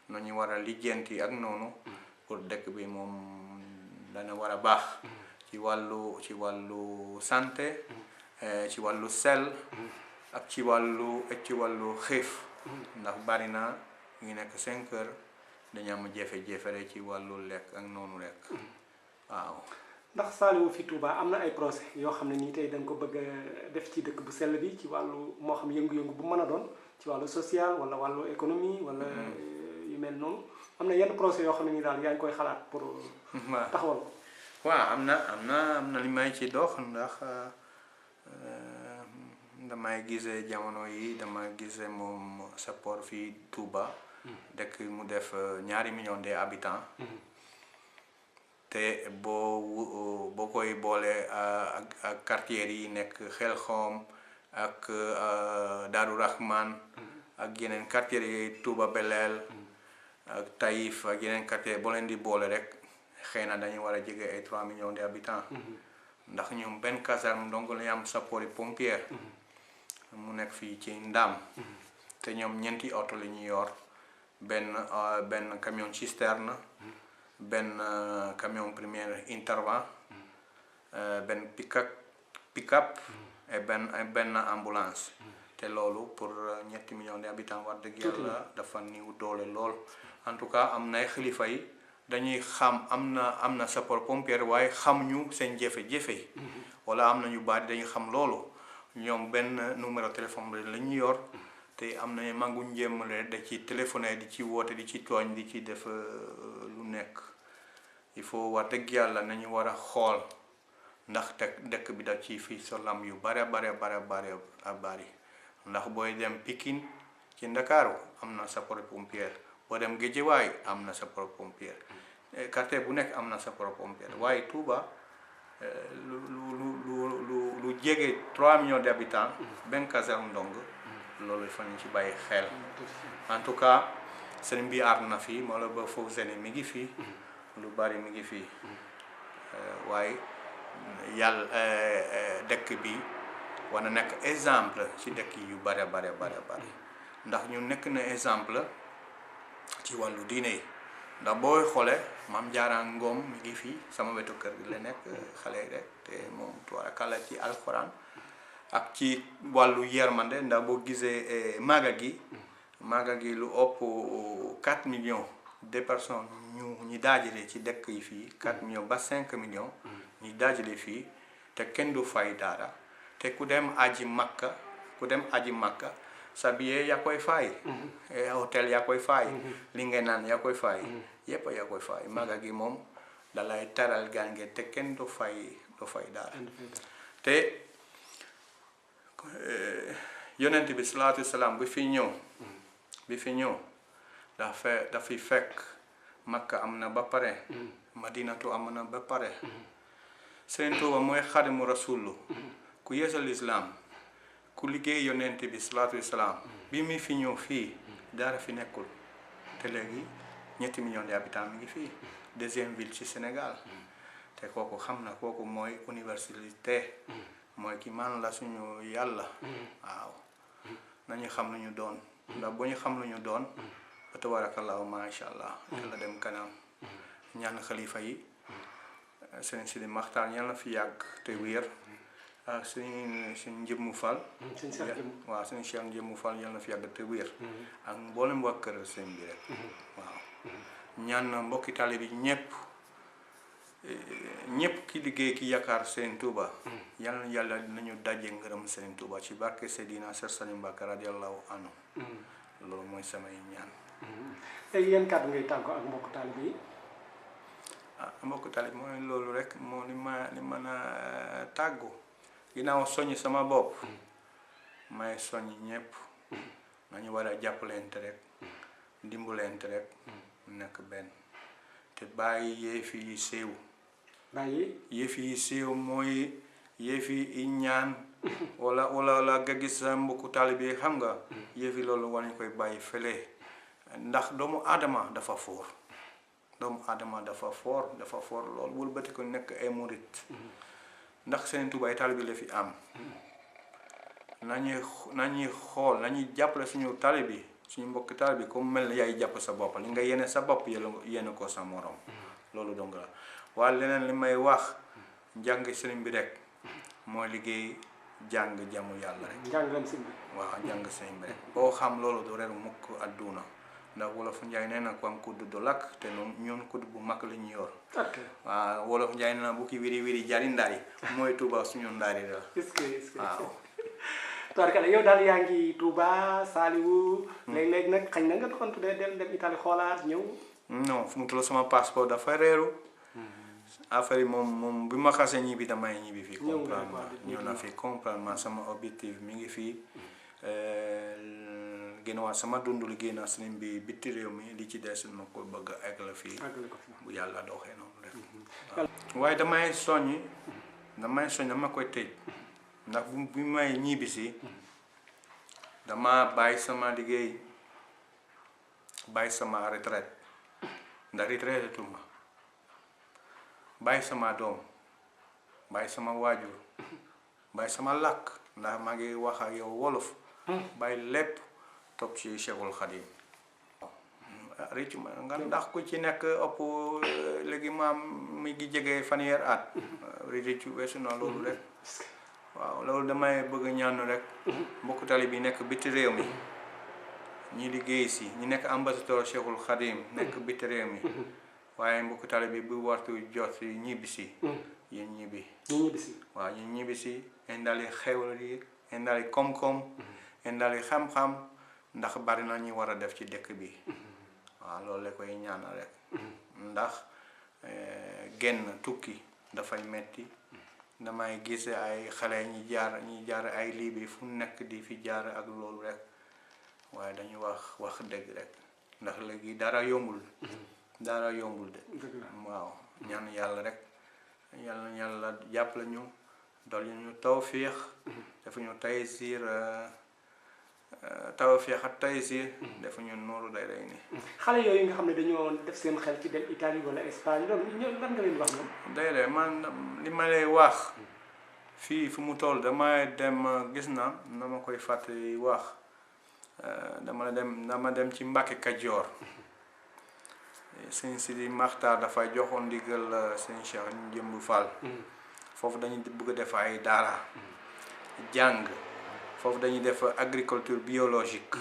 [SPEAKER 2] nañu war a lijjanti ak noonu pour dëkk bi moom dana war a baax ci wàllu santé ci wàllu sel ak ci wàllu xiif ndax bari na ngi nekk 5 heures dañu am jafe-jafe rek ci wàllu lekk ak noonu rek waaw.
[SPEAKER 1] ndax Saliou fi Touba am na ay projet yoo xam ne nii tey dañ ko bëgg a def ci dëkk bu sell bi ci wàllu moo xam yëngu-yëngu bu mën a doon ci wàllu social wala wàllu économie wala yu mel noonu am na yenn projet yoo xam ne nii daal yaa ngi koy xalaat pour taxawal ko.
[SPEAKER 2] waaw am na li may ci dox ndax damay gisee jamono yi dama gisee moom support fii Touba dëkk mu def 2 millions d'habitants te boo koy boole ak quartier yi nekk Xelxom ak Daaru Rahman ak yeneen quartier yi Touba Belel ak Taïf ak yeneen quartier boo leen di boole rek xëy na dañu war a jege ay 3 millions d'habitants ndax ñoom benn caserne donc la am sapeurs pompiers mu nekk fii ci Ndam te ñoom 4 oto la ñu yor benn camion cisterne benn camion premier intervent benn pick-up et benn ambulance te loolu pour 7 millions d'habitants wax dëgg yàlla dafa niw doole lool en tout cas am na xalifa yi dañuy xam am na sapeur pompier waaye xamuñu seen jafe-jafe wala am na ñu bari dañuy xam loolu ñoom benn numéro téléphone la ñu yor te am na manguñ jéemale da ci téléphoné di ci woote di ci tooñ di ci def lu nekk il faut wax dëgg yàlla nañu war a xool ndax dëkk bi da ci fii solam yu bari ndax booy dem Pikine ci Ndakaaru am na sapeur pompier boo dem Guédiawaye am na sapeur pompier quartier bu nekk am na sapeur pompier waaye Touba lu jege 3 millions d'habitants benn caserne ndong loolu fa ñu ci bàyyi xel en tout cas sëriñ bi aar na fii moo la ba foofu sene mi ngi fii lu bari mi ngi fii waaye yàlla dëkk bi war na nekk exemple ci dëkk yu bari ndax ñu nekk na exemple ci wàllu diine yi ndax booy xoolee Maam Jaara Ngom mi ngi fii sama wetu kër gi la nekk xale rek te moom tubaarkalla ci alxuraan ak ci wàllu yermande ndax boo gisee maaga gi lu ëpp 4 millions de personnes ñu daajale ci dëkk yi fii 4 millions ba 5 millions ñu daajale fii te kenn du fay dara te ku dem aji makka sa billet yaa koy fay hôtel yaa koy fay li ngay naan yaa koy fay yépp yaa koy fay maaga gi moom dalay taral gànge te kenn du fay dara te yonent bi salaatu wasalaam bi fi ñëw dafay fekk Makka am na ba pare Madinatu am na ba pare Sëriñ Tuuba mooy Xaadimu Rasuul ku yeesal islam ku liggéey yonent bi salaatu wasalaam bi mi fi ñëw fii dara fi nekkul te léegi 7 millions d'habitants mi ngi fii 2e ville ci Sénégal te kooku xam na kooku mooy universalité mooy ki man la suñu yàlla waaw nañu xam lu ñu doon ndax bu ñu xam lu ñu doon ba tabarakallahu masha allah te la dem kanam ñaan xalifa yi Sëriñ Sidi Maxtaar yal na fi yàgg te wér ak suñu Njëmmu Fall waaw suñu Cheikh Njëmmu Fall yal na fi yàgg te wér ak mboolem waa kër sëñ bi rek waaw ñaan mbokki taalibe bi ñëpp ki liggéey ki yaakaar Sëriñ Tuuba yal na yàlla dinañu daje ngërëm Sëriñ Tuuba ci barke Seydina Seex Saaliu Mbàkke radiyallahu anhu loolu mooy samay ñaan
[SPEAKER 1] tey yéen kàddu ngay tàggu ak mbokk taalibe yi
[SPEAKER 2] mbokk taalibe mooy loolu rek moo li mën a tàggu ginnaaw soññ sama bopp may soññ ñëpp nañu war a jàppalente rek dimbalente rek nekk benn te bàyyi yëf yi séew mooy yëf yi ñaan wala nga gis sa mbokku taalibe bi xam nga yëfi loolu war nañ koy bàyyi fële ndax doomu aadama dafa foor dafa foor loolu wëlbati ko nekk ay murit ndax Sëriñ Tuubaa ay taalibe la fi am nañuy xool nañuy jàppale suñu taalibe suñu mbokki taalibe comme mel na yaay jàpp sa bopp li nga yéene sa bopp yéene ko sa morom loolu dong la waaye leneen li may wax njàng sëriñ bi rek mooy liggéey jàng jamu yàlla rek
[SPEAKER 1] njàngam sëriñ bi
[SPEAKER 2] waaw jàng sëriñ bi rek boo xam loolu du reer mukk adduna ndax wolof njaay nee na ko am kudd du lakk te noonu ñun kudd bu mag la ñu yor waaw wolof njaay nee na bu ki wiri wiri jari ndaari mooy Tuuba suñu ndaari la waaw
[SPEAKER 1] tubaarkalla yow daal yaa ngi Touba Saliou léeg-léeg nag xañ na nga doxantu dem Italie xoolaat ñëw
[SPEAKER 2] non fu mu toll sama passeport dafa reeru affaire yi moom bi ma xasee ñibbi damay ñibbi fii comprendre ñëw na fii comprendre sama objectif mi ngi fii génnewaat sama dund liggéey naa sëriñ bi bitti réew mi li ci des ma ko bëgg a egg la fii bu yàlla doxee noonu rek waaye damay soññ dama koy tëj ndax bu may ñibbisi dama bàyyi sama liggéey bàyyi sama retraite ndax retraite tuma bàyyi sama doom bàyyi sama waajur bàyyi sama làkk ndax maa ngi wax ak yow wolof bàyyi lépp topp ci Cheikhul Khadim rëccu ma nga ndax ku ci nekk ëpp léegi maam mi ngi jege fanweer at rëccu weesu na loolu rek waaw loolu damay bëgg ñaan rek mbokku tali bi nekk biti réew mi ñi liggéey si ñi nekk ambassadeur Cheikhul Khadim nekk biti réew mi waaye mbokku tali bi bu waxtu jot si ñibbisi yéen ñibbi waaw yéen ñibbisi indali xewal yi indali koom-koom indali xam-xam ndax bari na ñu war a def ci dëkk bi waaw loolu la koy ñaanal rek ndax génn tukki dafay metti damay gis ay xale ñi jaar ay Libi fu nekk di fi jaar ak loolu rek waaye dañuy wax dëgg rek ndax léegi dara yombul de waaw ñaan yàlla rek yàlla jàppale ñu dolli ñu tawfiix dafa ñu taysir tawfiix ak taysir dafa ñu nooru day rey ni
[SPEAKER 1] xale yooyu nga xam ne dañoo def seen xel ci dem Italie wala Espagne loolu ñoom lan nga leen wax ñoom
[SPEAKER 2] day man li ma lay wax fii fu mu toll damay dem gis na ma koy fàttali wax dama dem ci Mbàkke Kajoor sëñ Sidi Maxtaar dafa joxoon ndigal sëñ Cheikh ñu jëmb Fall foofu dañuy bëgg a def ay daara jàng foofu dañuy def agriculture biologique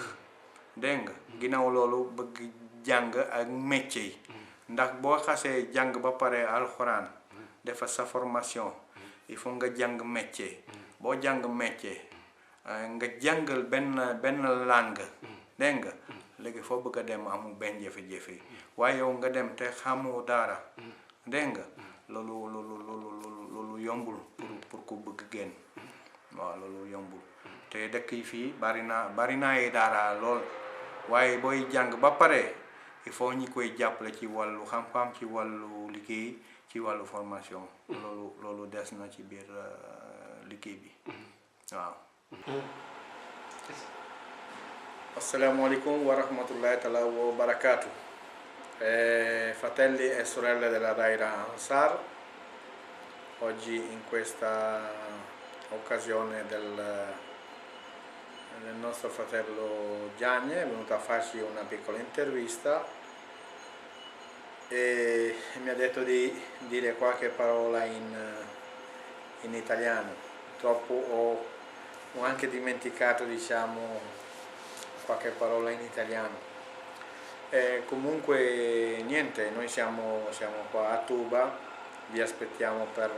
[SPEAKER 2] dégg nga ginnaaw loolu bëgg jàng ak métier yi ndax boo xasee jàng ba pare alxuraan defa sa formation il faut nga jàng métier boo jàng métier nga jàngal benn langue dégg nga léegi foo bëgg a dem amul benn jafe-jafe waaye yow nga dem te xamoo dara dégg nga loolu yombul pour ku bëgg génn waaw loolu yombul te dëkk yi fii bari na ay daara lool waaye booy jàng ba pare il faut ñi koy jàppale ci wàllu xam-xam ci wàllu liggéey ci wàllu formation loolu des na ci biir liggéey bi waaw. Assalamualaikum warahmatullahi ta'ala wabarakatuh. Fratelli e sorelle della Daira Ansar, oggi in questa occasione del nostro fratello Gianni è venuto a farci una piccola intervista e mi ha detto di dire qualche parola in italiano. Purtroppo ho anche dimenticato, diciamo, qualche parola in italiano. Comunque niente, noi siamo qua a Tuba, vi aspettiamo per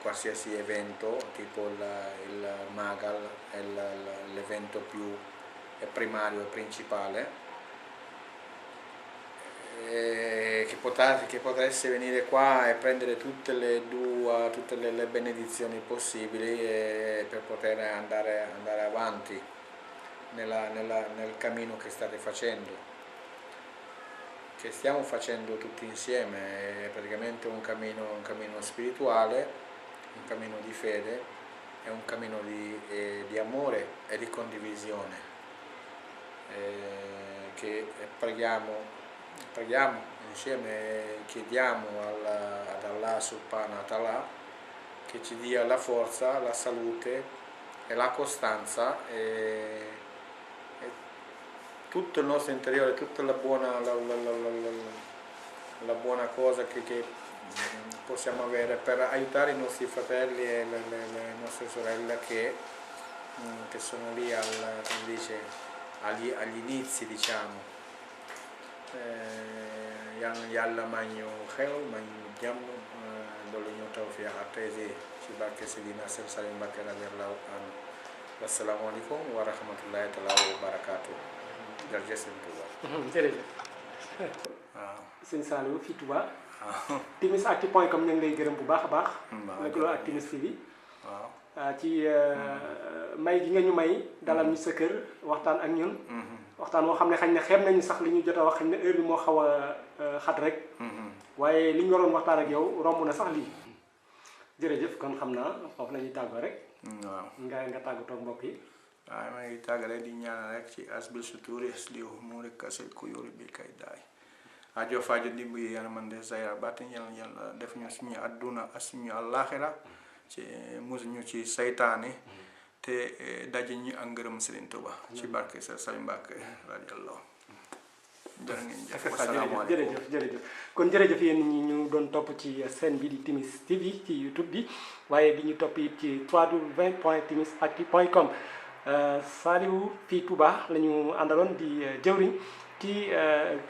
[SPEAKER 2] qualsiasi evento, tipo il Magal, l'evento più primario e principale, che potesse venire qua e prendere tutte le benedizioni possibili per poter andare avanti nel cammino che state facendo, che stiamo facendo tutti insieme. È praticamente un cammino spirituale, un cammino di fede, è un cammino di amore e di condivisione che preghiamo insieme, chiediamo ad Allah Subhanahu wa Ta'ala che ci dia la forza, la salute e la costanza e tutto il nostro interiore, tutta la buona cosa che possiamo avere per aiutare i nostri fratelli e le nostre sorelle che sono lì agli inizi, diciamo. Yàlla may ñu xew may ñu jàmm loolu ñu tawfiq ak taysiir ci barke Seydina Seex Saliou Mbacké radiyallahu anhu. Wasalaamaaleykum wa rahmatullahi taala wa barakaatu. jërëjëf sëñ Touba.
[SPEAKER 1] jërëjëf.
[SPEAKER 2] waaw
[SPEAKER 1] sëñ Saliou fii Touba.
[SPEAKER 2] waaw.
[SPEAKER 1] timisactu.com ñu ngi lay gërëm bu baax a baax. lëkkaloo ak Timis TV.
[SPEAKER 2] waaw.
[SPEAKER 1] ci may gi nga ñu may dalal ñu sa kër waxtaan ak ñun. waxtaan woo xam ne xañ na xeeb nañu sax li ñu jot a wax xañ na heure bi moo xaw a xat rek. waaye li ñu waroon waxtaan ak yow romb na sax lii. jërëjëf kon xam naa foofu la ñuy tàggoo rek.
[SPEAKER 2] waaw.
[SPEAKER 1] nga tàggatoo mbokk yi.
[SPEAKER 2] waaw maa ngi tàggale di ñaanal rek ci asbil suturi aslihu umuri kaset ku yori bi kay daay ajo fajo dimb yi yàlla man de sayra bàtten yàlla def ñu suñu adduna ak suñu àllaaxira ci mus ñu ci saytaane te daje ñu ak ngërëm Serigne Touba ci barke Seex Saliou Mbacké radiyallahu jërë ngeen jëf wasalaamaaleykum
[SPEAKER 1] jërëjëf kon jërëjëf yéen ñi ñu doon topp ci chaîne bi di Timis TV ci YouTube bi waaye di ñu topp it ci www.timisactu.com Saliou fii Touba la ñu àndaloon di jëwriñ ci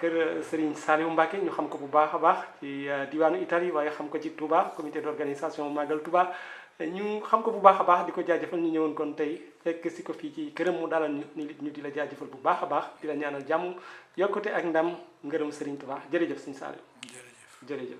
[SPEAKER 1] kër Serigne Saliou Mbacké ñu xam ko bu baax a baax ci diwaanu Italie waaye xam ko ci Touba comité d'organisation Magal Touba ñu xam ko bu baax a baax di ko jaajëfal ñu ñëwoon kon tey fekk si ko fii ci këram mu dalal ñu di la jaajëfal bu baax a baax di la ñaanal jàmm yokkute ak ndam ngërëm Serigne Touba jërëjëf Serigne Saliou jërëjëf